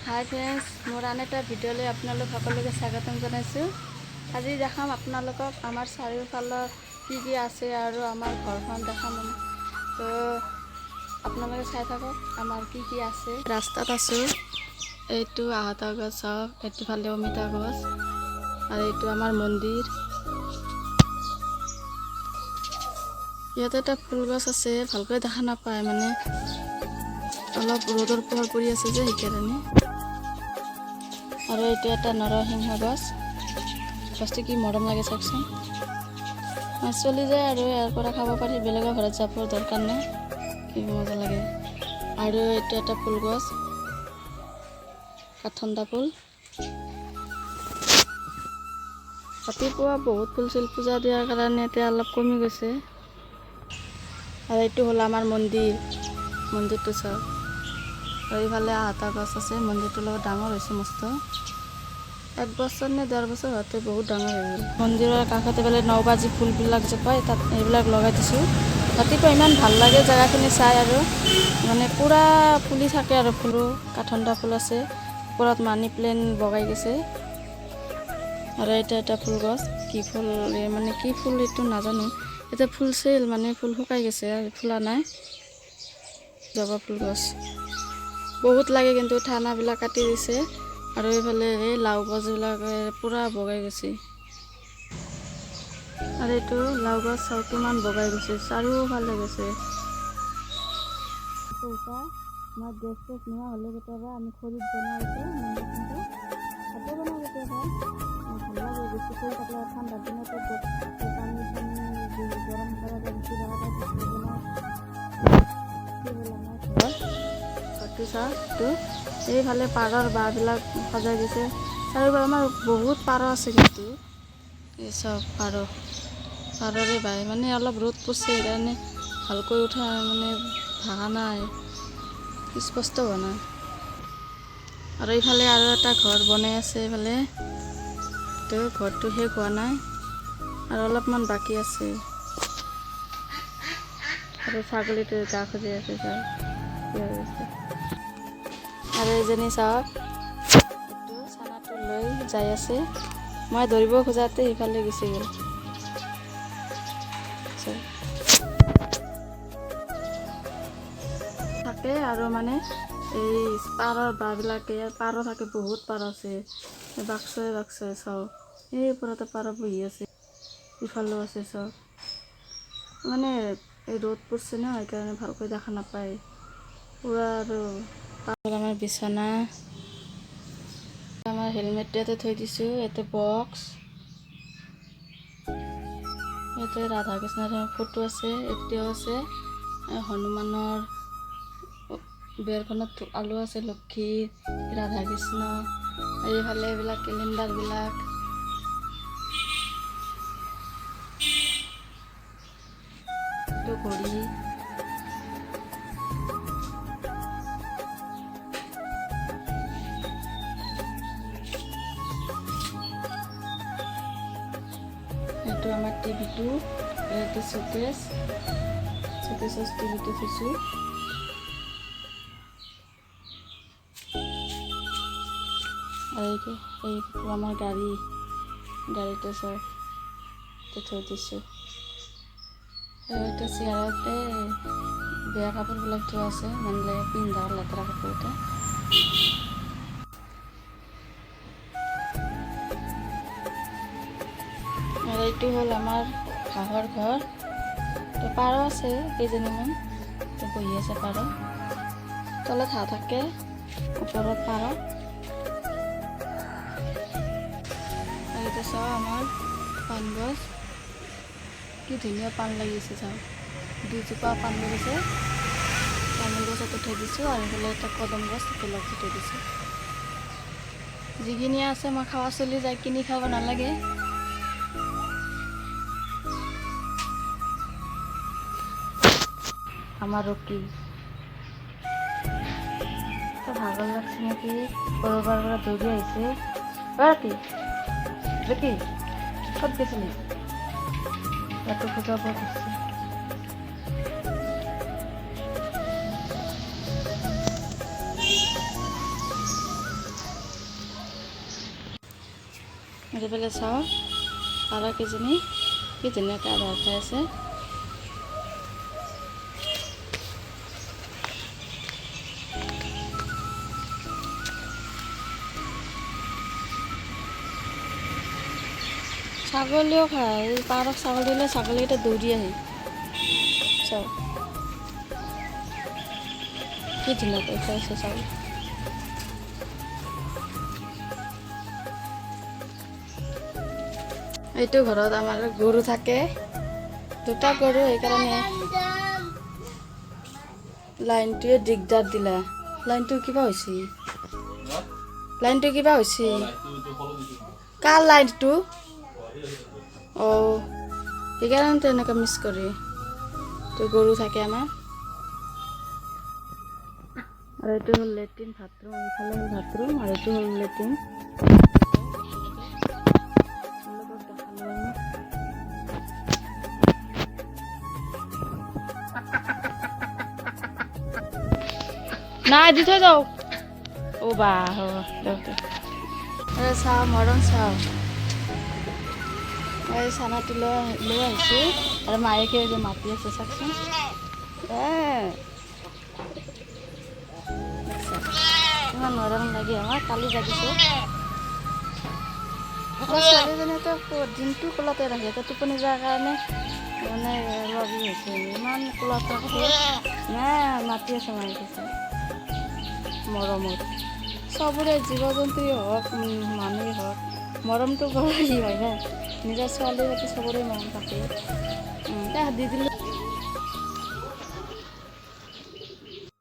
হাই friends, মোৰ আন এটা ভিডিঅ'লৈ আপোনালোক সকলোকে স্বাগতম জনাইছোঁ। আজি দেখাম আপোনালোকক আমাৰ চাৰিওফালৰ কি কি আছে আৰু আমাৰ ঘৰখন দেখাম। তো আপোনালোকে চাই থাকক আমাৰ কি কি আছে। ৰাস্তাত আছোঁ। এইটো আহতা গছ চাওক, এইটো ফালে অমিতা গছ আৰু এইটো আমাৰ মন্দিৰ। ইয়াতে এটা ফুল গছ আছে, ভালকৈ দেখা নাপায়, মানে অলপ ৰ'দৰ পোহৰ পৰি আছে যে সেইকাৰণে। আৰু এইটো এটা নৰসিংহ গছ। গছটো কি মৰম লাগে চাওকচোন। চলি যায় আৰু ইয়াৰ পৰা খাব পাৰি, বেলেগৰ ঘৰত যাবৰ দৰকাৰ নাই। কি মজা লাগে। আৰু এইটো এটা ফুল গছ, কাঠন্দা ফুল। ৰাতিপুৱা বহুত ফুল চুল পূজা দিয়াৰ কাৰণে এতিয়া অলপ কমি গৈছে। আৰু এইটো হ'ল আমাৰ মন্দিৰ। মন্দিৰটো চাওক। আৰু এইফালে আহতা গছ আছে মন্দিৰটোৰ লগত, ডাঙৰ হৈছে মস্ত। এক বছৰ নে ডেৰ বছৰ হওঁতে বহুত ডাঙৰ হৈ গ'ল। মন্দিৰৰ কাষতে পেলাই নবাজি ফুলবিলাক যে পায়, তাত এইবিলাক লগাই দিছোঁ। ৰাতিপুৱা ইমান ভাল লাগে জেগাখিনি চাই আৰু মানে পূৰা ফুলি থাকে আৰু ফুলো। কাঠন্দা ফুল আছে, ওপৰত মানি প্লেণ্ট বগাই গৈছে। আৰু এটা এটা ফুল গছ, কি ফুল মানে কি ফুল এইটো নাজানো। এতিয়া ফুলছিল, মানে ফুল শুকাই গৈছে, ফুলা নাই। জবা ফুল গছ বহুত লাগে, কিন্তু ঠানাবিলাক কাটি দিছে। আৰু এইফালে এই লাও গছবিলাক পূৰা বগাই গৈছে। আৰু এইটো লাও গছ চাওক, কিমান বগাই গৈছে, চাৰিওফালে গৈছে। আমাৰ গেছ চেছ নোহোৱা হ'লে কেতিয়াবা আমি খৰিত বনাওঁ। এইটো মন্দিৰটো ভাতো বনাওঁ কেতিয়াবা, ভাল লাগে বেছি খৰি থাকিলে। ঠাণ্ডাৰ দিনতো পানী চানী গৰম কৰা যায়, বেছি কৰা যায়, ভাতো বনাওঁ। হ'ল আমাৰ ঘৰ। ঘৰটো চাওক। এইটো এইফালে পাৰৰ বাঁহবিলাক সজাই দিছে চাৰিওফালে। আমাৰ বহুত পাৰ আছে কিন্তু। এই চব পাৰ, পাৰৰে বাই। মানে অলপ ৰ'দ পৰিছে, সেইকাৰণে ভালকৈ উঠা মানে ভাঙা নাই, স্পষ্ট হোৱা নাই। আৰু এইফালে আৰু এটা ঘৰ বনাই আছে এইফালে। তো ঘৰটো শেষ হোৱা নাই আৰু অলপমান বাকী আছে। আৰু ছাগলীটো গা খুজি আছে, চাওক কি হৈ আছে। আৰু এজনী চাওক, এইটো চানাটো লৈ যাই আছে। মই ধৰিব খোজাতে সিফালে গুচি গ'ল। চাওক। থাকে আৰু মানে এই পাৰৰ বাঁহবিলাকে, পাৰ থাকে, বহুত পাৰ আছে। বাক্সই বাক্সই চাওক, এই ওপৰতে পাৰ বহি আছে, ইফালেও আছে চাওক। মানে এই ৰ'দ পৰিছে ন, সেইকাৰণে ভালকৈ দেখা নাপায় পূৰা। আৰু আমাৰ বিচনা, আমাৰ হেলমেটটো ইয়াতে থৈ দিছোঁ। ইয়াতে বক্স, ইয়াতে ৰাধা কৃষ্ণৰ ফটো আছে, এতিয়াও আছে। হনুমানৰ বেৰখনত আলু আছে, লক্ষী, ৰাধা কৃষ্ণ। এইফালে এইবিলাক কেলেণ্ডাৰবিলাক। এইটো ঘড়ী। এইটো আমাৰ টিভিটো, এইটো চকেচ, চকেচত টিভিটো থৈছোঁ। আৰু এইটো আমাৰ গাড়ী, গাড়ীটো চাওক, থৈ দিছোঁ। এইটো চেয়াৰতে বেয়া কাপোৰবিলাক থোৱা আছে, মানে পিন্ধা লেতেৰা কাপোৰ এটা। আৰু এইটো হ'ল আমাৰ হাঁহৰ ঘৰ। তো পাৰ আছে কেইজনীমান, তো বহি আছে পাৰ। তলত হাঁহ থাকে, ওপৰত পাৰ। আৰু এইটো চাওঁ আমাৰ পাণ গছ, কি ধুনীয়া পাণ লাগিছে চাওক। দুজোপা পাণ লাগিছে। তামোল গছত উঠাই দিছোঁ আৰু এইফালে এটা কদম গছ, তাতে লগাই থৈ দিছোঁ। যিখিনি আছে মই খাৱা চলি যায়, কিনি খাব নালাগে। আমাৰ ৰকি তো ভাগৰ লাগছে নেকি, ক'ৰবাৰ পৰা দৌৰি আহিছে। ৰকি, ৰকি, ক'ত গৈছিলি? ইয়াতো খোজাব ধৰিছে। এইফালে চাওঁ, পাৰকেইজনী কি ধুনীয়াকৈ আধাৰ খাই আছে। ছাগলীও খায়, পাৰক ছাগলী দিলে ছাগলীকেইটা দৌৰি আহে। চাওক কি ধুনীয়াকৈ খাই আছে ছাগলী। এইটো ঘৰত আমাৰ গৰু থাকে, দুটা গৰু, সেইকাৰণে লাইনটোৱে দিগদাৰ দিলা। লাইনটো কিবা হৈছে, লাইনটো কিবা হৈছে। কাৰ লাইনটো? অ', সেইকাৰণে তেনেকৈ মিছ কৰি। তো গৰু থাকে আমাৰ। আৰু এইটো হ'ল লেট্ৰিন, বাথৰুম। এইফালে হ'ল বাথৰুম আৰু এইটো হ'ল লেট্ৰিন। নাই দি থৈ যাওঁ। অ' বা, হ'ব দিয়ক দিয়ক। চাওঁ, মৰম চাওঁ। এই চানাটো লৈ আহিছোঁ আৰু মায়েকে যে মাতি আছে, চাওকচোন। ইমান মৰম লাগে আমাক। কালি জাগিছে ছোৱালীজনীতো, দিনটো কোলাতে ৰাখে। এতিয়া টোপনি যোৱাৰ কাৰণে মানে অলপ ই হৈছে। ইমান কোলাত ৰাখে নাই, মাতি আছে মায়েকে মৰমত। চবৰে জীৱ জন্তুৱেই হওক, মানুহেই হওক, মৰমটো বৰ হয় না। নিজৰ ছোৱালীৰ প্ৰতি চবৰে মৰম থাকে। দি দিলোঁ।